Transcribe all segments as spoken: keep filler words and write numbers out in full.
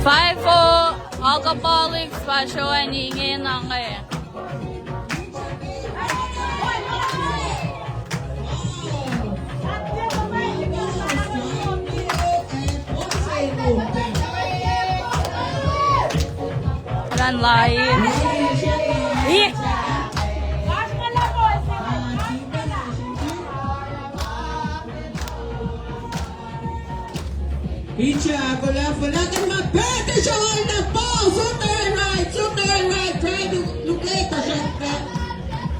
Five oh, Alcoholics, pa sroani inge na inge. Run line. Ih. Picha kola falakan ma pete shalom na ball. Super right, super right. Try to, to play the shot back.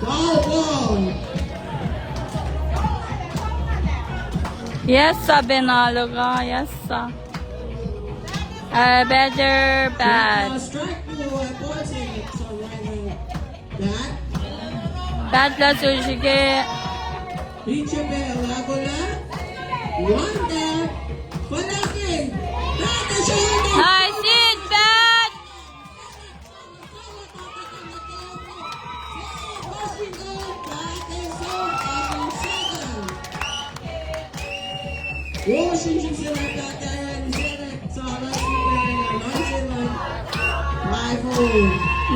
Ball, ball. Yes, sir, Ben Aloga. Yes, sir. Uh, better bat. Strike to, uh, ball save. So right, right. Bat. Bat la sulshike. Picha pacl ah kola. Wonder. Falakin. Bat. Nice hit, bat.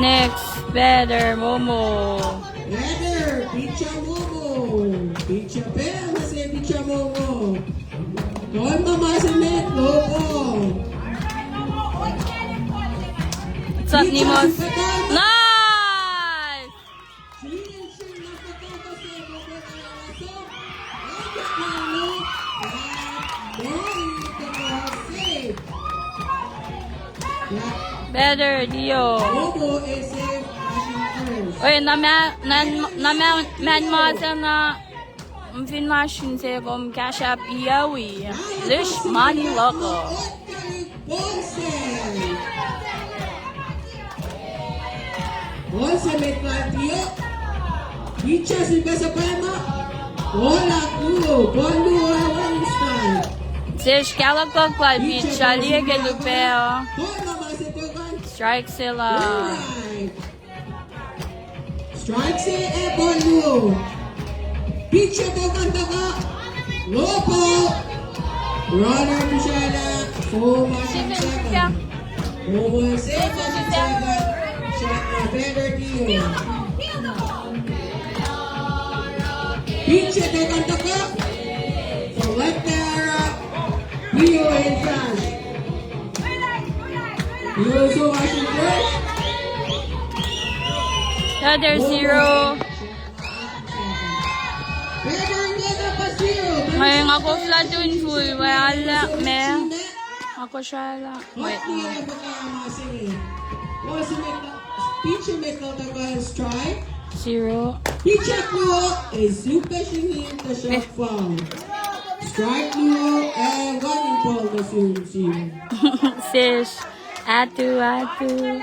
Next, batter, Momo. Batter, Picha Momo. Picha pacl, na se Picha Momo. Tolma ma se met, lobo. What's up, Nimos? Nice! Better, Dio. Oi, na ma, na, na ma, man ma sa na, mfin ma shin se kom Cash App Iawi. Lish mani loko. Olse. Olse met lal Dio. Picha sin pasa pama. Ola kuo. Bolu ola one strike. Sesh kalokok lal Picha liye ke lupe o. Strike sela. Strike se, eh, ball luo. Pitcher tohkohn tuhkuh. Low ball. Runner Picha lah. Four, Washington second. Four, save, Washington second. Shot, uh, better deal. Pitcher tohkohn tuhkuh. From left, uh, Leo in front. Another zero. Ngayon nga koflah tun full, wala me. Nga kosrala. Wait. Zero. Pitcher kuo, eh, super singing the shot foul. Strike kuo, eh, one ball na sun zero. Sesh. Atu, atu.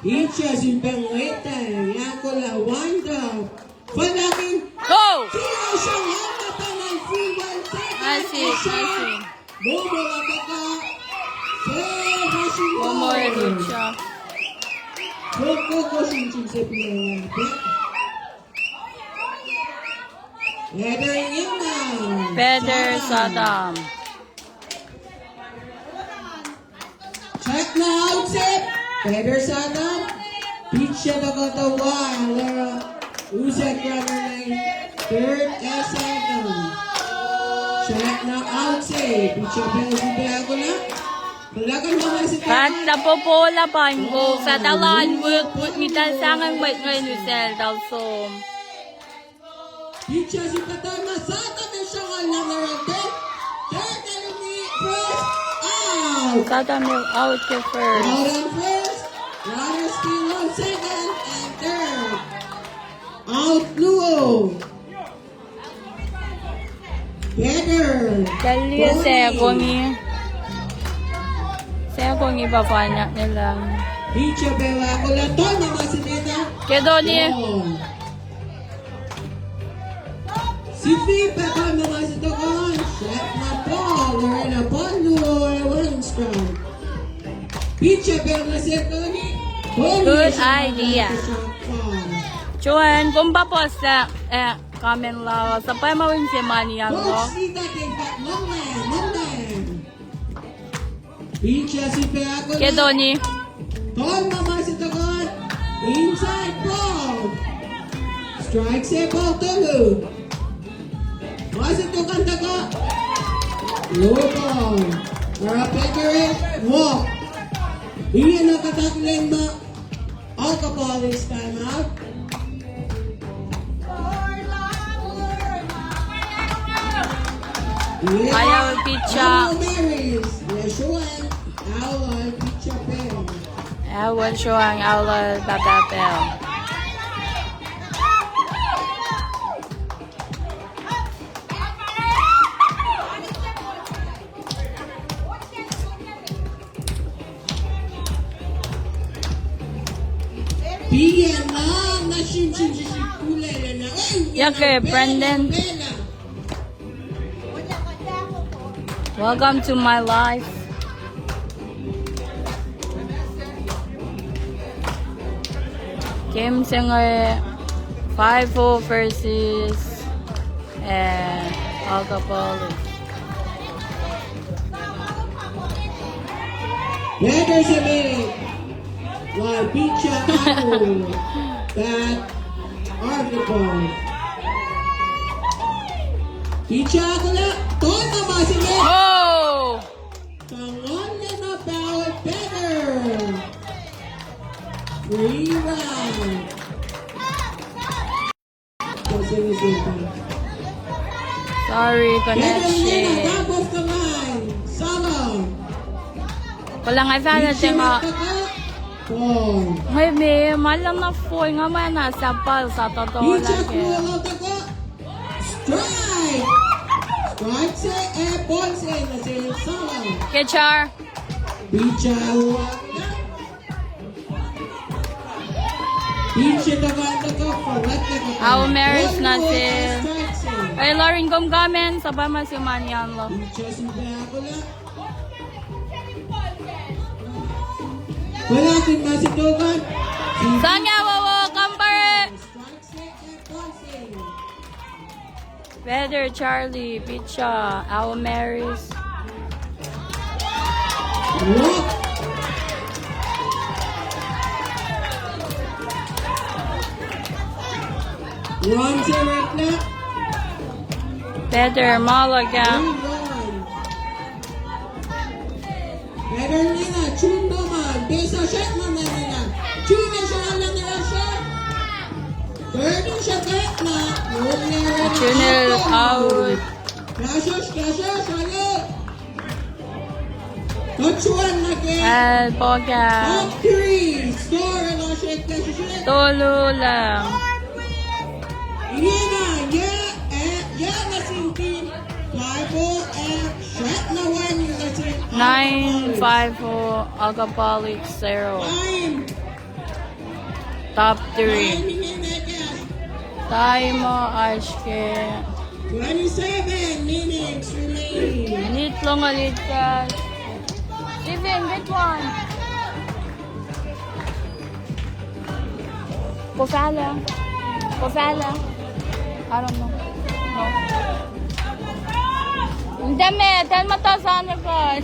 Pitcher sin pang weta, yakola wanda. Fanakin. Go! Zero shot, hapa pang full one second. I see, I see. Momo la kaka. Save, Washington. Momo la kaka. Koko, koko, shin, shin, se pia. Better Saddam. Strike na out se. Better Saddam. Pitcher tuhkuh tuh wal. Usak runner line. Third, eh, Saddam. Strike na out se. Pitcher penalty pacl kulo. Kulo kuh na ma se. Pat na popola pain ko. Fahtahl an wik, wik ngital sahngweng mwet ngan usel tahl som. Pitcher sin pacl ah, Saddam el sruhnguhl na ngerang. Third enemy, first out. Saddam el out ke first. Out on first. Runners still on second and third. Out luo. Batter. Talia se kongi. Se kongi pa fanyak nelang. Pitcher pacl ah, kulo tol na ma se meta. Kedoni. Oh. Sifi pacl ma ma se tohkohn, shot na ball, Lorena ball luo, one strike. Pitcher pacl ma se tohkohn. Good idea. Joan, kom pa post ah, eh, comment la, sa pa ma win se mani ang lo. Coach Sita take back, Monday, Monday. Pitcher sifacna ke toeni. Tolma ma se tuhkuh. Inside ball. Strike se ball tolu. Ma se tuhkuh tuhkuh. Low ball. Oruh batter, walk. Ingena kuht akihlen muh Alcoholics time out. Aol pitcher. Aol Maris. Yeshuan. Aol pitcher pacl. Aol Yeshuan, Aol pahpah pacl. Yake, Brandon. Welcome to my life. Game se inge, five oh versus eh, Alcoholics. Batter se met. Lal pitcher Aol. Bat Alcoholics. Pitcher Aol, tolma ma se met. Oh! Tangan na power batter. Three run. Sorry, connection. Kulang ai fahla tenga. Nge me, ma luhman na fohn nga ma na sapal sa toto lake. Strike. Strike se, eh, ball se, na se, salam. Ke char. Pitcher. Aol Maris nuh sel. Eh, Lorin, kom comment, sapal ma se ma nian lo. Sangyawowo, kampare. Batter Charlie, pitcher Aol Maris. Run se, run se. Batter Malaka. Batter nina, Jun Bowman, base uh shot ma nina. Jun e shot la nina shot. Third in shot ma. Jun el out. Kashosh, kashosh, ale. Touch one again. Al Boga. Top three. Score el oshek kashosh. Tolu la. Ingena, ya, eh, ya nuh sin team. Five oh, eh, Nine five oh, Alcoholic zero. Top three. Time oasr ke. Twenty-seven minutes remaining. Minit longoul itkohsr. Steven, get one. Kofala. Kofala. I don't know. No. Damn it, tell me to sound record.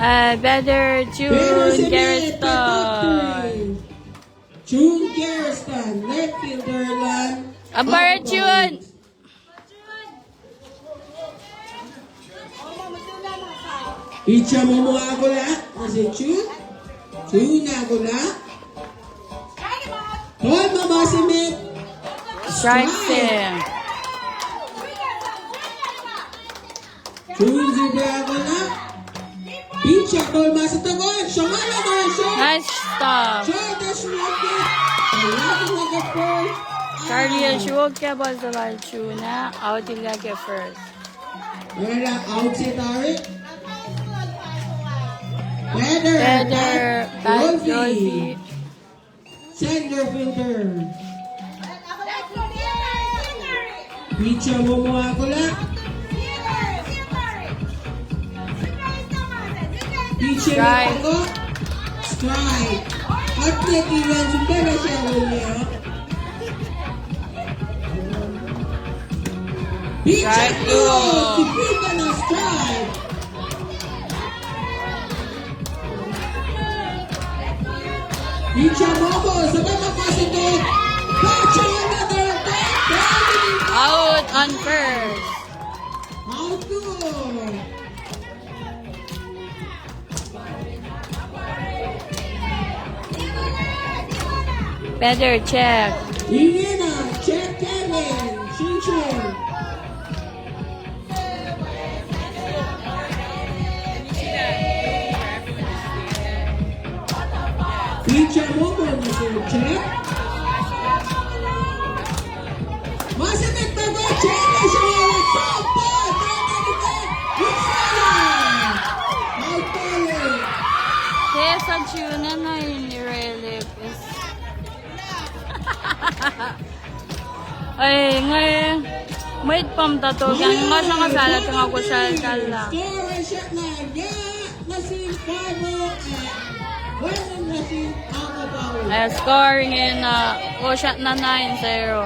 Uh, batter June Garriston. June Garriston, left fielder, line. Umpire June. Pitcher momo ahkolah, ma se June. June ahkolah. Ball ma ma se met. Strike se. June zero ahkolah. Pitcher ball ma se tokol. Shomala ma se. Nice stop. Short as lucky. Lucky like a first. Charlie el sruok ke ball se lal June ah, out el ke first. Oraclah out se tari. Batter, Batter, Pat, Pat Rolfi. Rolfi. Center fielder. Pitcher momo ahkolah. Pitcher Strike. Ahkolah. Strike. Athletic runs in the left field. Strike two. Defender strike. Pitcher Momo, sabah makasin to. Catcher another. Out on first. Out to. Batter check. Ingena, check Kevin. Shin shin. Pitcher Momo nuh sel check. Ma se met pa check nuh sel, out ball. Ke sa June na in irelek. Ai, nga, mwet pam tato, nga sanga sala, nga ko sala tala. Eh, scoring in, uh, Oshatna nine zero.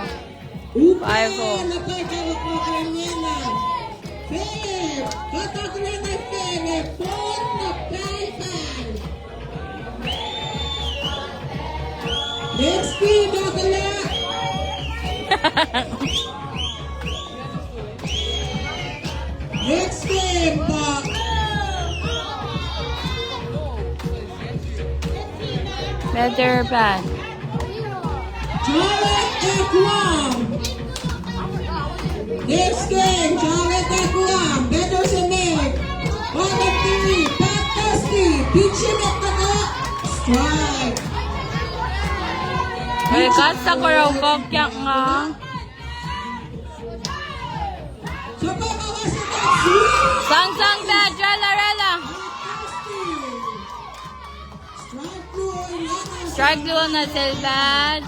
Five oh. Next game, Akala. Next game, uh, Better bat. Charlie Eklam. Next game, Charlie Eklam. Better se me. On the three. Bat dusty. Pitch him at the top. Strike. Oi, kasa koro kokyak nga. Sang, sang, bat, rela, rela. Strike luo nuh sel bat.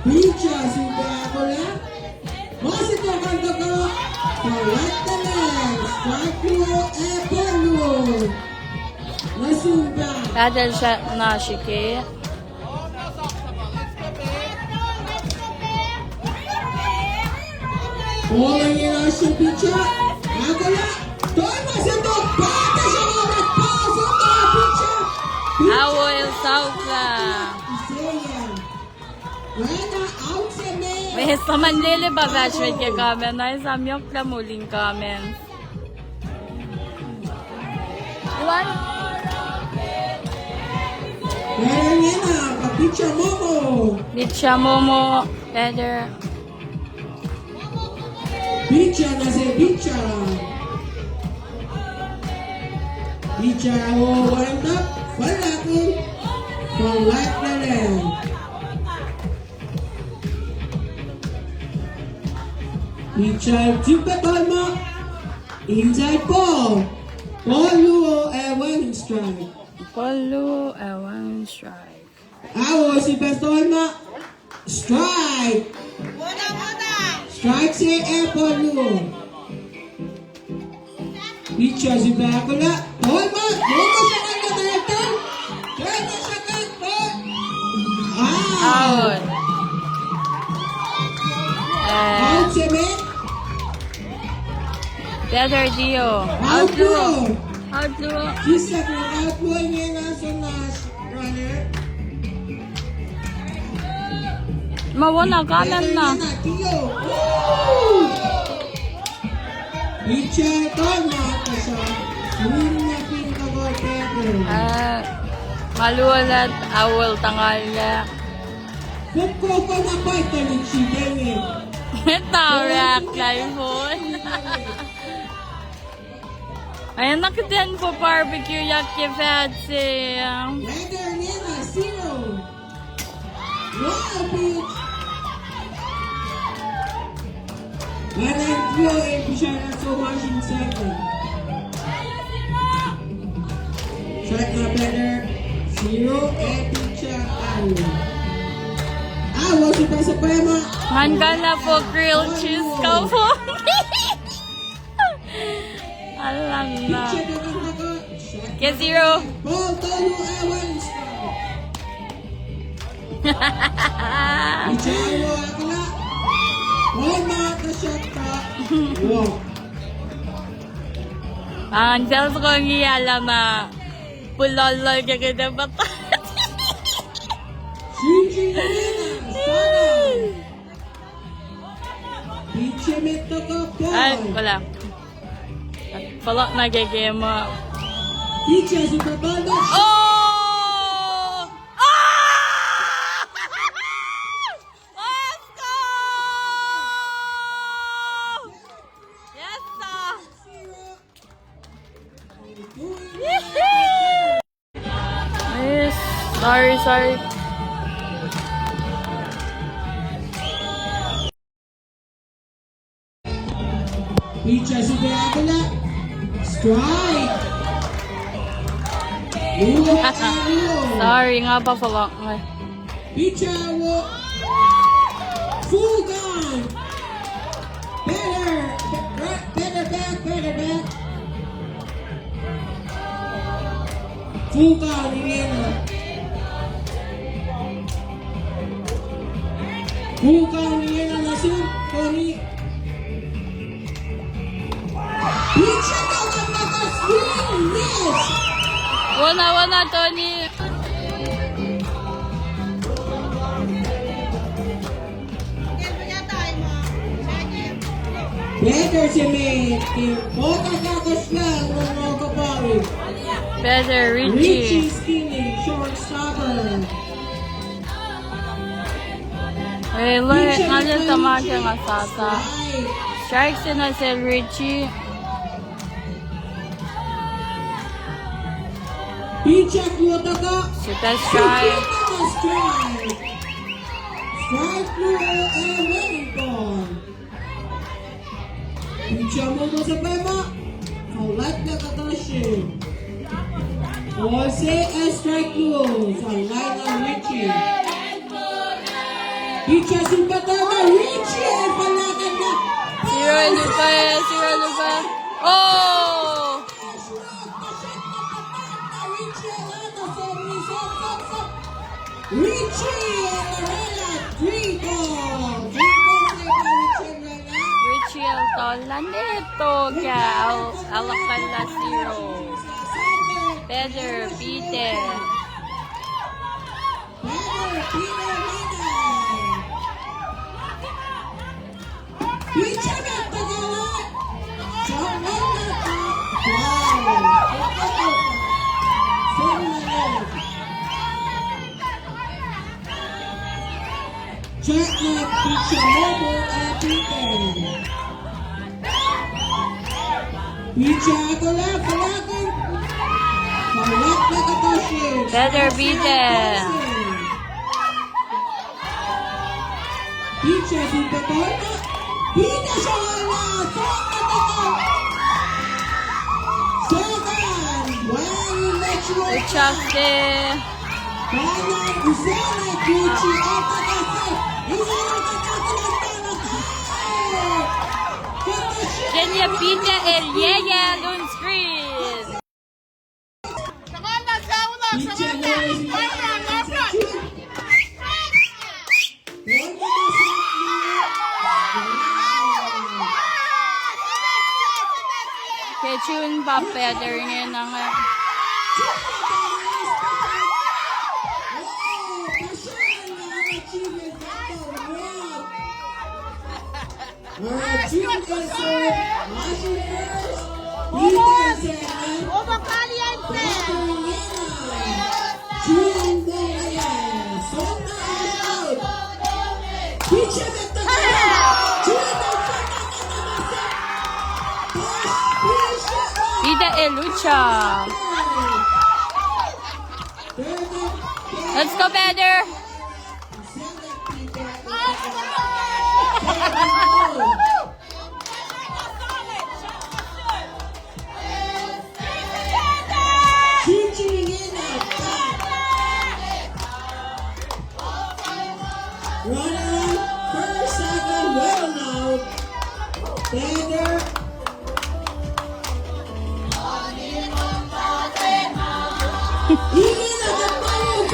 Pitcher, sumpa kola. Masito kantoka. Kolak temen. Strike luo, eh, ball luo. Nuh sumpa. Batter shot na srihke. Aol Saukla. Mwe saman lele pa fahsr met ke comment, na esam yohk lah molin comment. Iwan? Pitcher Momo. Pitcher Momo, batter. Pitcher, nuh sel pitcher. Pitcher, oh, wind up. Kolak. Kolak na. Pitcher, sumpa tolma. Inside ball. Ball luo, eh, one strike. Ball luo, eh, one strike. Awo, sumpa tolma. Strike. Strike se, eh, ball luo. Pitcher sumpa kola. Tolma. Tolma sumpa kola. Tolma sumpa kola. Ah. Out. Eh. Out se me. Batter Dio. Out luo. Out luo. Sisap na out luo ingena, so na runner. Ma wona comment na. Dio. Pitcher tolma kasa. Win na pin ka ball batter. Eh, ma luo lah Aol tangal lah. Fokoko na pwacye tuhlihk srihpac inge. Tarak lal fon. Ac na kihtin fo barbecue yak ke fat se. Leather Nina zero. Wow, bitch. Mana Dio, eh, Bishara so much in second. Strike na batter. Zero, eh, pitcher, Awo. Awo, sumpa se pwacma. Ngan kala fo grilled cheese ka fo. Alang na. Pitcher, ke zero. Ball, tolu, eh, one strike. Pitcher, Awo, akala. Ol ma tuhsruhktuh wo. Ang sel soko ngi alama pulollol ke kete pata. Shinji Yena, Sana. Pinche met tuhkuh. Ay, pal. Fohlohk na ke game uh. Pinche su pepal na. Oh! Ah! Let's go! Yes, sir. Yes, sorry, sorry. Pitcher side akula. Strike. Luo, luo. Sorry, nga pa fohlohk nga. Pitcher wo. Full count. Better, better back, better back. Full count ingena. Full count ingena nuh sum, Tony. Pitcher tuhkuh, swing, miss. Wona, wona, Tony. Batter se met, ke ball kahkahsrlah, wona kapari. Batter, Richie. Richie Skinny, shortstopper. Eh, loe, nga lel tuhma ke nga sasa. Strike se nuh sel Richie. Pitcher luo tuhkuh. Sita strike. Strike. Strike luo, eh, running ball. Pitcher momo se pacma. Fuhlwact na kuhtuh srihk. Ball se, eh, strike luo. Fuhlwact na Richie. Pitcher sun pacl tuhma Richie, eh, fuhlwact na. Zero lupa, eh, zero lupa. Oh! Richie Arena, three ball. Three ball, Richie Arena. Richie el tol la neto ke al-, alakala zero. Batter, Peter. Batter, Peter Mata. Batter, Peter. Pitcher sun pacl tuhma. Pitcher srolala, sona tuhkuh. Sokan, well, let's go. Good job there. Kanan, Usana, Gucci, Ataka, Usana, Ataka. Kenya Peter el yeye lun screen. Ke chun pa batter ingena nga. Peter Elucha. Let's go, batter. Runner on first, second, well now. Batter. Eleven,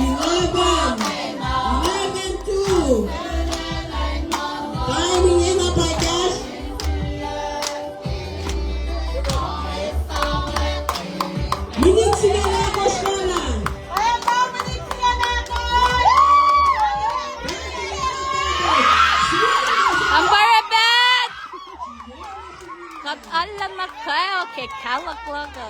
eleven, eleven, two. Kaloklogo.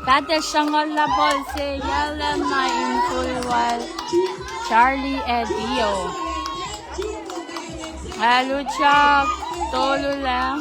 Pacl sruhnguhl lah pacl se yac luhn na in kol wal Charlie ac Dio. Alu chok tolu lah.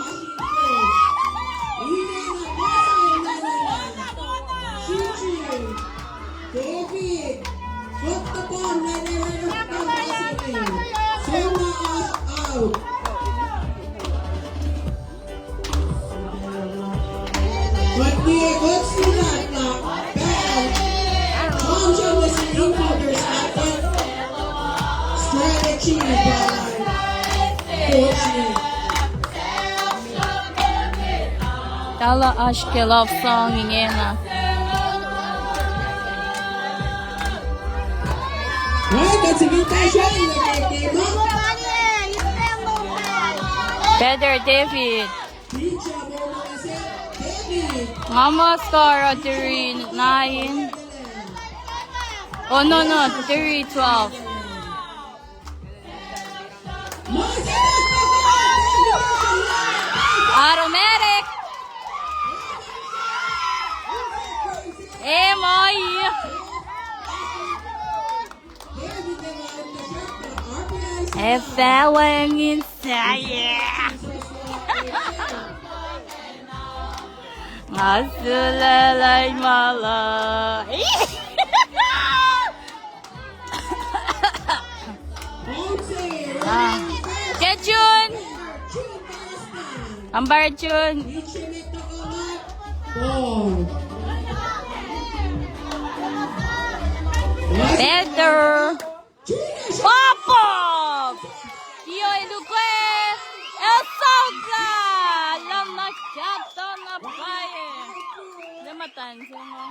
Tala oasr ke love song ingena. Peter David. Nga muh score three nine. Oh, no, no, three twelve. Automatic. Emo. Ac fah wacngihn sahyac. Nga sulaclah in ma luh. Ah. Ke June. Umpire June. Better. Papa! Kio el ukwe. El sokla. Lom na kata na paye. Lema tansi mo.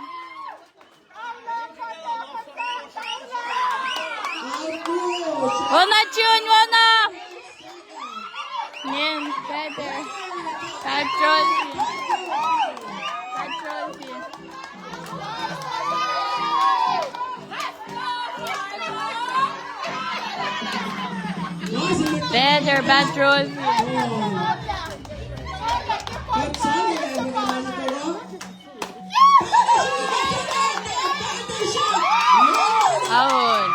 Wona June, wona. Nen, Peter. Patrol. Patrol. Peter, Peter. Out.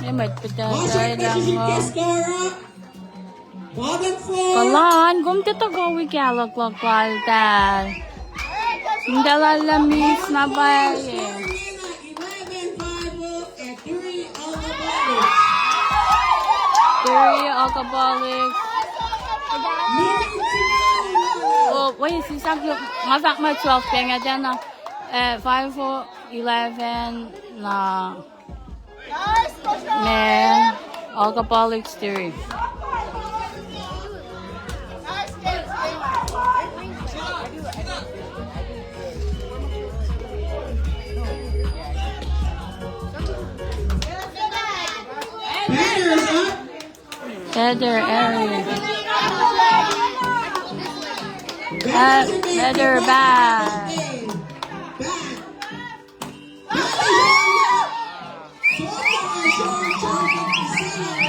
Nge mwet pihtucklac lah ngo. Kuhlwacng, kom tiac tuhkuh wi kahluhk luhk lal tahl. Kom tiac lal lah miss na pwacye. Three alcoholics. Oh, wait, sisap, nga fahk muh twelve pacng ah, tiacna, eh, five oh eleven na. Man, alcoholic steering. Better, Eric. Uh, better back.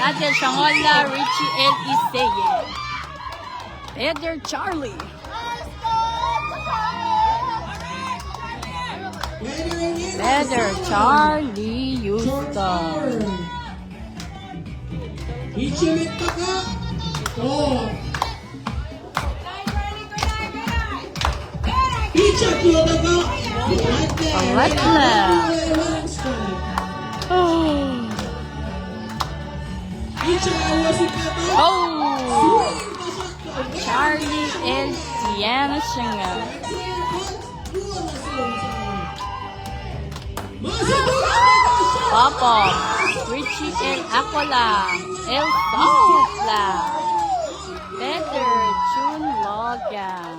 Ate shangola Richie el iseye. Better Charlie. Better Charlie Houston. Oh. Charlie el tiacna sruhnga. Papa, Richie el ahkolah, el sahflah. Better June Logan.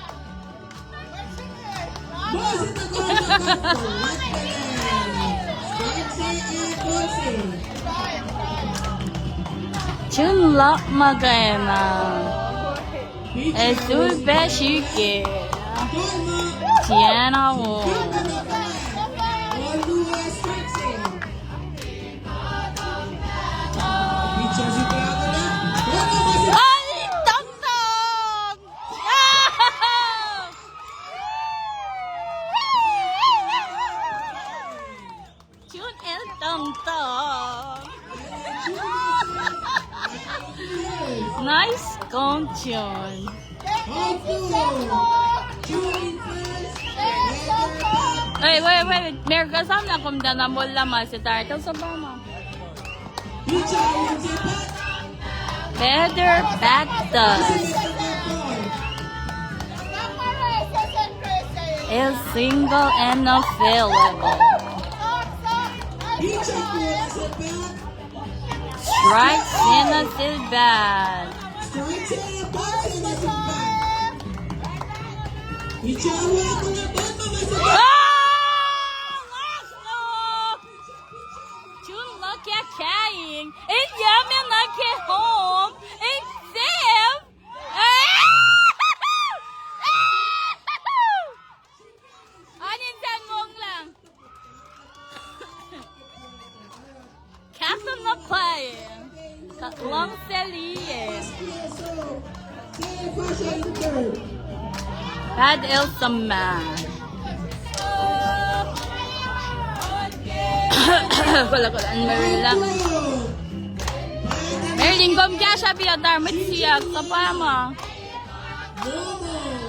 Chun luhk muhkwena. Ac sulpac srihke. Tiacna wo. Ai, tongtong! Chun el tongtong. Nice kong chun. Wait, wait, wait. Merka samna kom tana molla ma se tar. Tell Sabama. Better Baptist. El single and available. Strike sena sel bad. Ah! Last off! Chun luhk ah kaing. Ei yame nuh ke home. Ei save. Anin sacn monglang. Captain na pwacye. Ka luhngse liye. Pad el suhmaht. Kola, kola, an Maryland. Maryland, kom kahsruh piatar mwet siyuck, Sabama.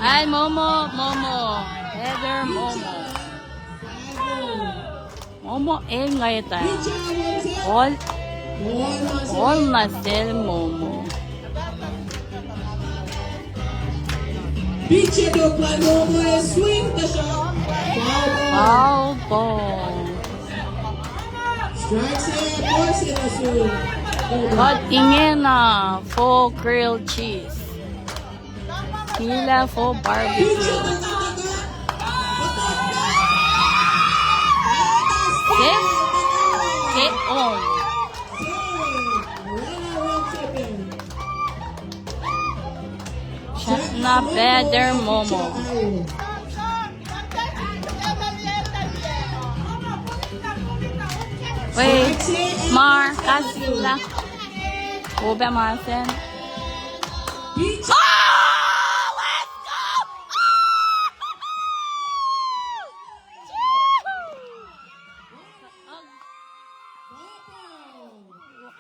Ai, Momo, Momo. Heather, Momo. Momo el ngweta. Ol, ol na sel Momo. Foul ball. Kuht ingena four grilled cheese. Sila four barbecue. Save ke on. Sahp na better Momo. Wait, Mar, kasla. Opa Martin. Oh, let's go!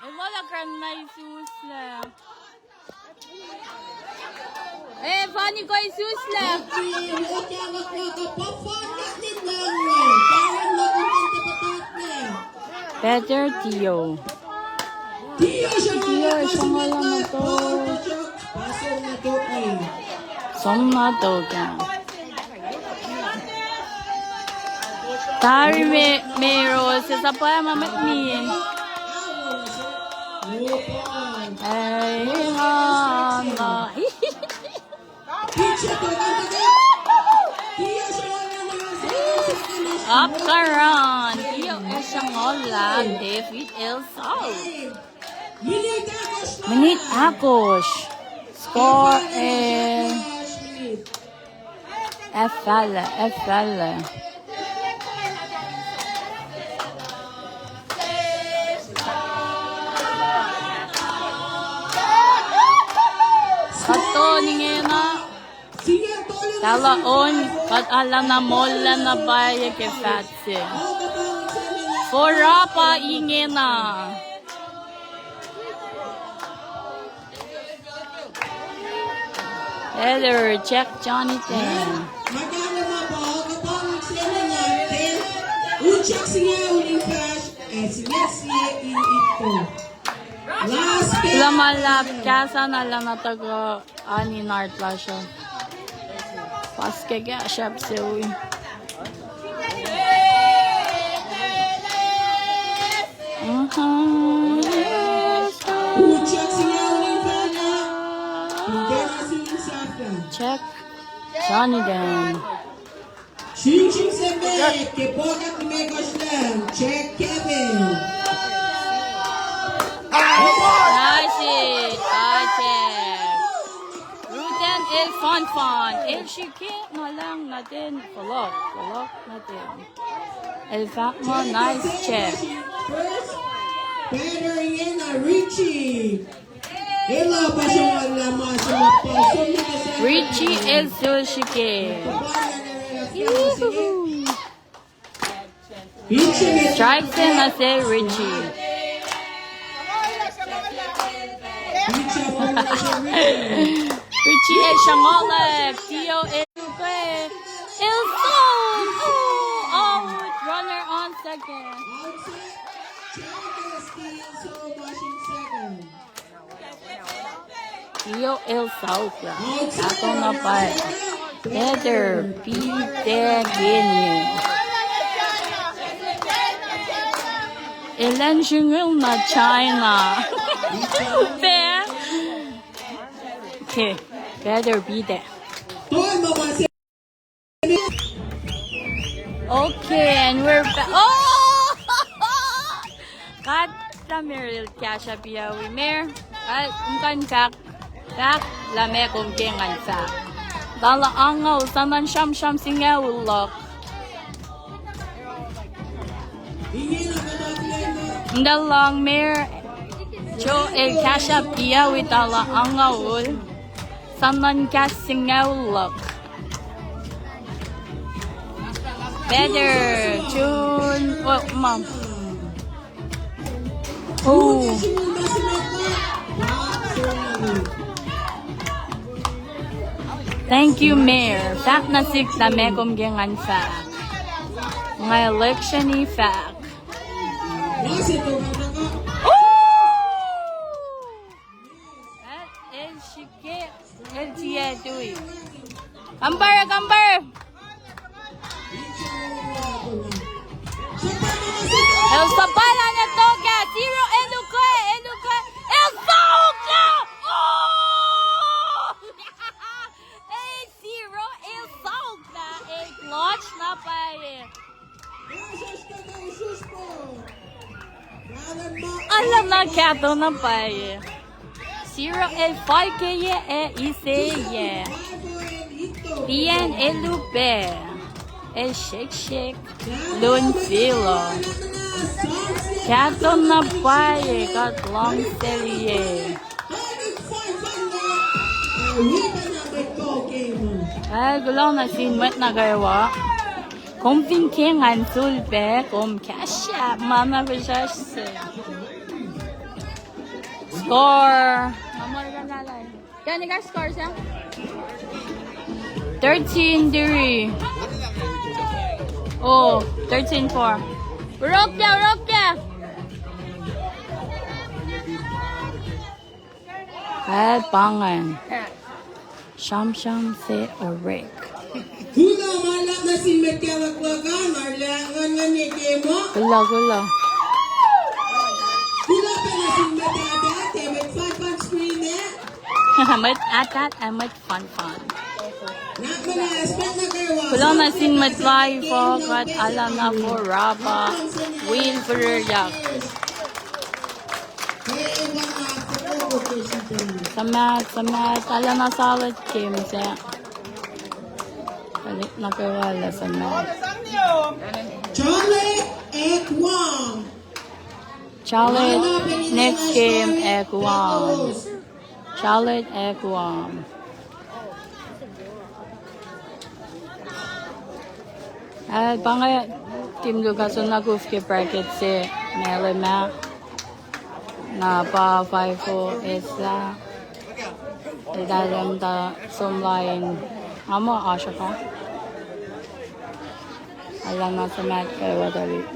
Imola kran na isusla. Eh, funny ko isusla. Better Tio. Tio, sruhnguhl na to. Som na to ka. Tari me, me ro se sapa ma met ni. Ai, ha, na. Up karan. Tio, eh, sruhnguhl la, David el Saul. Minit ahkosr. Score, eh, Efahlac, efahlac. Kuht tolu ingena. Tala on, kuht alana molla na pwacye ke fahk se. Forapa ingena. Heather, check Jonathan. Last game. Kuloh ma luhlahp, kahs an arulacna tuhkuh, ani nard lasr uh. Pas ke kahs sahp se wi. Mhm. Utyak singucul in fahna. Kena sun sahflah. Jack Jonathan. Sringsring se met ke pokat limekohsr lah Jack Kevin. Nice hit, Ajak. Ruten el fanfan, el srihke na lang nuh ten, fohlohk, fohlohk nuh ten. El fahk muh nice check. First batter ingena Richie. Richie el sulsrihke. Strike se nuh sel Richie. Richie el sruhnguhlak, Theo el ukwe. El sohk. Oh, out. Runner on second. Theo el sohk lah. Kahto na pwacye. Batter, pite kene. Elan sruhnguhl na China. Pe. Okay, batter, pite. Okay, and we're back. Oh! God, lah Mer el kahsruh piyac wi Mer. Kal, kom kuh in fahk, fahk lah meac kom ke ngan fahk. Tala angngaul, sa na sramsram singucul luhk. Nda lang Mer, Joe el kahsruh piyac wi tala angngaul. Sa na kahs singucul luhk. Batter, June, oh, mom. Oh. Thank you, Mer. Fahk nuh sihk lah meac kom ke ngan fahk. Nga election-i fahk. Oh! El, el srihke, el tiac tui. Umpire, umpire. El suhpwaclah na tok ah, Siro el ukwe, el ukwe, el sohk lah! Oh! El Siro el sohk lah, el clutch na pwacye. Arulacna kahto na pwacye. Siro el fal ke yac ac ise yac. Pian el upac. El shakeshake. Lun Silo. Kahto na pwacye, kuht luhngse liye. Ac kuloh nuh sin mwet nuh kwewa. Kom fin ke ngan sulpac, kom kahsruh ma na fihsrwacsr se. Score. Kani ka score sa? Thirteen three. Oh, thirteen four. Urokya, urokya. Ac pa ingacn. Sramsram se orek. Kuloh ma luhlahp nuh sin mwet kacluklukan, arlac nguhnnguhn ye ke ma. Kuloh, kuloh. Kuloh pac nuh sin mwet atat ac mwet fanfan screen ah. Mwet atat ac mwet fanfan. Kuloh nuh sin mwet live uh, kuht arulacna forward, Will Furyak. Suhmaht, suhmaht, arulacna solid game se. Tuhlihk nuh kwewa arulacna suhmaht. Charlotte ac Guam. Charlotte, next game ac Guam. Charlotte ac Guam. Ac pa inge team Lucas uh na kuf ke bracket se, Malema. Na pa five oh eslah. Eltahl muhta somlah in, nga muh oasr uh pa. Arulacna suhmaht kwewa tuhlihk.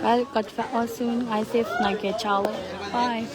Kuht fah ohsun, nga sef nuh ke Charlotte. Bye.